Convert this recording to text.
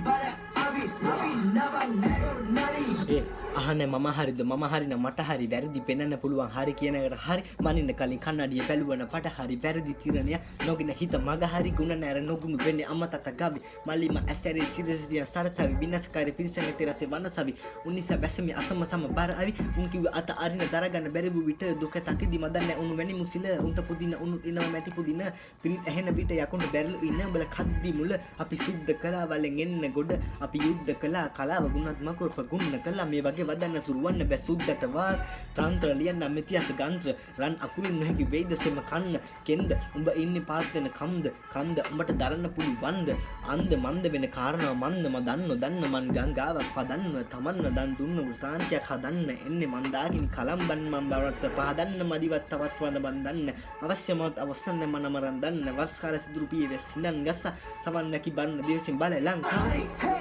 බර අවිස් අපි නවන් නරි. ඒ අහන්නේ මම හරිද, මම හරි නම් මට හරි වැරදි පෙන්වන්න පුළුවන්. හරි කියන එකට හරි මනින්න කලින් කන්නඩිය බැලුවන පට හරි වැරදි තීරණය නොගෙන හිත මග හරි ගුණ නෑර නොගුණ වෙන්නේ අම්මා තාත්තා ගවි මල්ලිම ඇසැරි සිරසිය සරසවි විනාශකාරී පිරිසඟ තෙරසේ වනසවි උනිස වැසමි අසම සම බර අවි. උන් කිව්ව අත අරින දරගන්න බැරි වූ විට දුක තකිදි මදන්නේ උණු වැනි මුසිල උන්ට පුදින උණු ඉනව මැටි පුදින පිරිත් ඇහෙන විට යකුන්ට බැරිලු ඉන්න. උඹල කද්දි මුල අපි සුද්ධ කළා, වලෙන් එන්න ගොඩ අපි යුද්ධ කළා, කලාව ගුණාත්මකව ප්‍රගුණ කළා. මේ වගේ වදන්න සුරුවන්න බෑ සුද්දට වත් ත්‍රාන්ත්‍ර ලියන්න මිත්‍යාස ගන්ත්‍ර රන් අකුරින් නොහැකි වෙයිද සෙම කන්න කෙන්ද? උඹ ඉන්නේ පාත් වෙන කම්ද කන්ද? උඹට දරන්න පුළුවන්ද අන්ද මන්ද වෙන කාරණා මන්ද ම දන්න දන්න මන් ගංගාවක් පදන්න තමන්න දන් දුන්න වෘතාන්තයක් හදන්න එන්නේ මන්දාකිනි කලම්බන් මන් බවට පහදන්න මදිවත් තවත් වඳ බන් දන්න අවශ්‍යමත් අවසන් මන මරන් දන්න වර්ෂ කාල සිදුරු පිය වෙස් සිඳන් ගස්ස සවන් වැකි බන්න දිවසින් බල ලංකා. හරි.